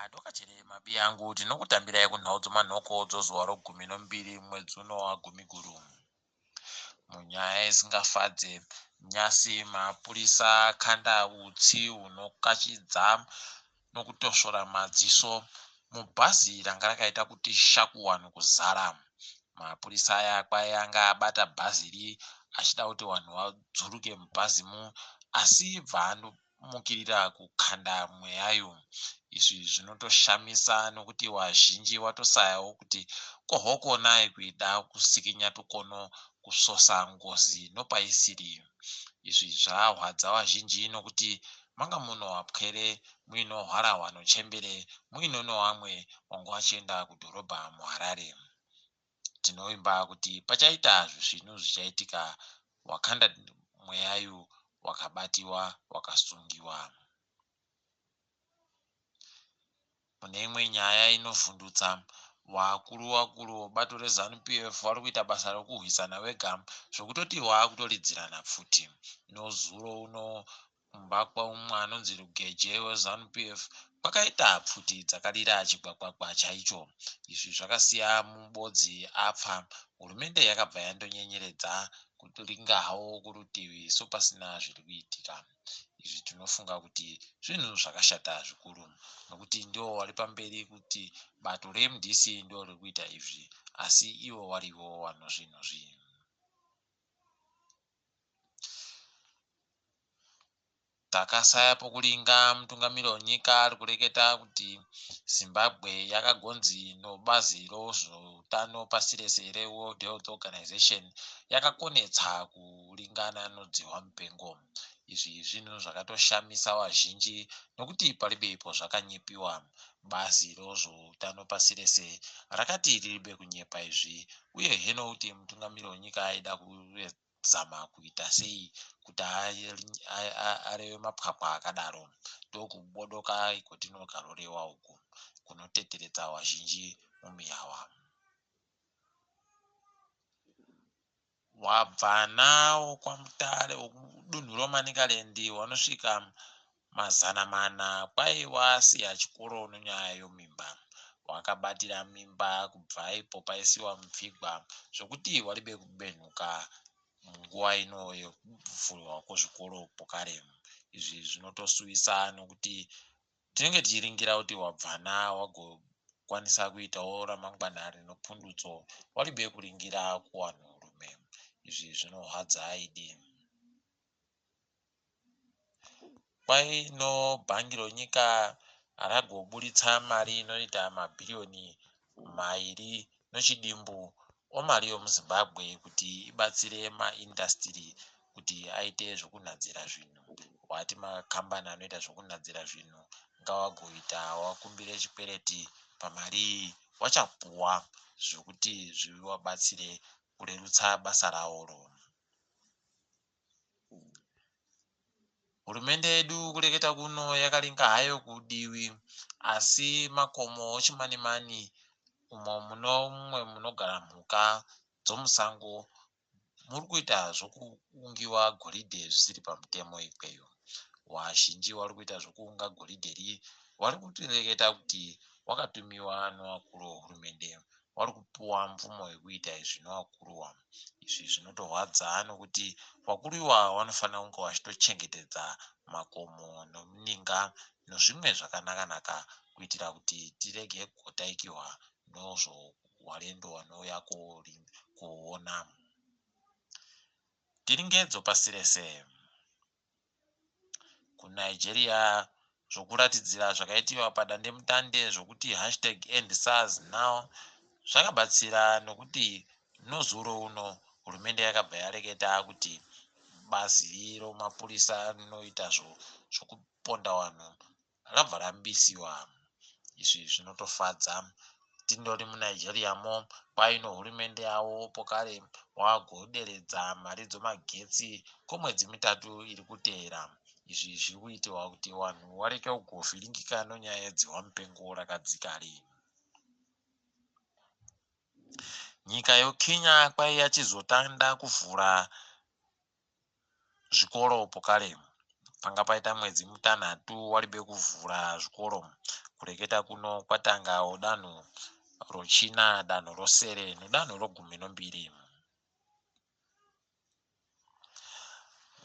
Madokachere mabiyangu tinokutambirai kunhau dzomanhoko dzozuva rogumi nombiri mwedzi uno waGumiguru. Munyaya isingafadze, nyasi mapurisa akanda utsi hunokachidza nokutosvora madziso mubhazi ranga rakaita kuti shaku vanhu kuzara. Mapurisa aya kwai anga abata bhazi iri achida kuti vanhu vadzuruke mubhazimu asi bvaandomukirira kukanda mweyayo. Izvi zvinotoshamisa nokuti vazhinji vatosayawo kuti kohokonai kuida kusikinya tukono kusosa ngozi nopaisiri. Izvi zvahwadza vazhinji nokuti manga muno vapwere muino hwarahwa nochembere muino nevamwe vanga vachienda kudhorobha muHarare. Tinovimba kuti pachaita zvisvinu zvichaitika wakanda mweyayu wakabatiwa wakasungiwa. Mune imwe nyaya inovhundutsa, vakuru vakuru vebato reZanu PF vari kuita basa rokurwisana vega zvokutoti vakutoridzirana pfuti. Nozuro uno kumba kweumwe anonzi Rugeje weZanu PF kwakaita pfuti dzakarira chigwagwagwa chaicho. Izvi zvakasiya mubodzi afa. Hurumende yakabva yandonyenyeredza kuringa hawo kurutivi sopasina zviri kuitika. Izvi tinofunga kuti zvinhu zvakashata zvikuru nokuti ndivo vari pamberi kuti bato reMDC ndiro riri kuita izvi asi ivo varivo vanozvinhuzvi. Takasaya pokuringa mutungamiri wenyika ari kureketa kuti Zimbabwe yakagonzi nobazi rozveutano pasi rese reWorld Health Organization yakakonetsa kuringana nodzihwa mupengo. Izvi zvinhu zvakatoshamisa vazhinji nokuti paribe ipo zvakanyepiwa. Bazi rozveutano pasi rese rakati riribe kunyepa izvi uyehe nokuti mutungamiri wenyika aida kuzama kuita sei kuti areve mapwapwa akadaro. Ndokubodoka kwatinogarorewa uku kunoteteredza vazhinji mumihawa. Wabvana wokwaMutare wokudunhu reManicaland wanosvika 400 kwai wasiya chikoro nenyaya yemimba. Wakabatira mimba kubva ipo paisiwa mupfigwa zvokuti waribe kubenhuka munguva ino yekuvhurwa kwezvikoro pokare. Izvi zvinotosuwisa nokuti tinenge tichiringira kuti wabvana wagokwanisa kuitawo ramangwana rine pundutso waribe kuringira kuvanhurume. Izvi zvinorwadza idi. Kwaino bhangi renyika ragoburitsa mari inoita mabhiriyoni mairi nechidimbu omari yomuZimbabwe kuti ibatsire maindasitiri kuti aite zvokunhadzira zvinhu. Wati makambani anoita zvokunhadzira zvinhu ngawagoita wakumbire chikwereti pamari iyi wachapuwa zvokuti zviwabatsire kurerutsa basa raworo. Hurumende yedu kureketa kuno yakaringa hayo kudivi asi makomo eChimanimani umo muno mumwe munogara mhuka dzomusango muri kuita zvokuungiwa goridhe zvisiri pamutemo ikweyo. Vazhinji vari kuita zvokuunga goridhe iri vari kutoreketa kuti wakatumiwa nevakuru vehurumende vari kupuwa mvumo yekuita izvi nevakuru ava. Izvi zvinotorwadza nokuti vakuru ivava vanofanira kunge vachitochengetedza makomo nomuninga nozvimwe zvakanaka-naka kuitira kuti tirege kutaikiwa nozvowarendo vanouya koona. Tiringedzo pasi rese. KuNigeria zvokuratidzira zvakaitiwa padandemutande zvokuti hashtag EndSARS now zvakabatsira nokuti nozuro uno hurumende yakabva yareketa kuti bazi romapurisa rinoita zvokuponda vanhu rabva rambisiwa. Izvi zvinotofadza. Tindori muNigeriamo kwaino hurumende yavo pokare wagoderedza mari dzomagetsi kwemwedzi mitatu iri kuteera. Izvi zviri kuitirwa kuti vanhu varege kugovhiringika nenyaya yedzihwamupengo rakadzikari. Nyika yeKenya kwai yachizotanga kuvhura zvikoro pokare. Panga paita mwedzi mutanhatu waribe kuvhura zvikoro. Kureketa kuno kwatangawo danho rochina, danho rosere nedanho rogumi nombiri.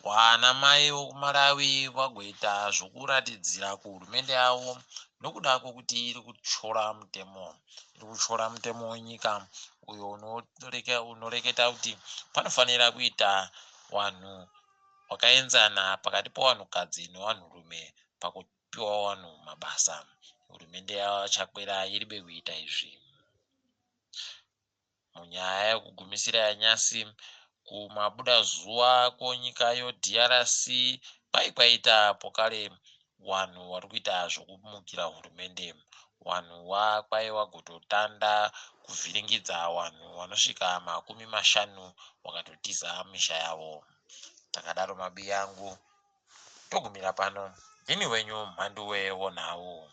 Vanamai vokuMalawi vagoita zvokuratidzira kuhurumende yavo nokuda kwokuti iri kutyora mutemo. Iri kutyora mutemo wenyika uyo unoreketa kuti panofanira kuita vanhu wakaenzana pakati pevanhukadzi nevanhurume pakupiwa vanhu mabasa. Hurumende yaVaChakwera iribe kuita izvi. Munyaya yekugumisira yanyasi, kumabudazuva kwenyika yoDRC kwai kwaita pokare vanhu vari kuita zvokumukira hurumende. Vanhu kwai vagototanda kuvhiringidza vanhu vanosvika makumi mashanu vakatotiza misha yavo. Takadaro mabiyangu, togumira pano. Ndini wenyu Mhanduwe wonhau.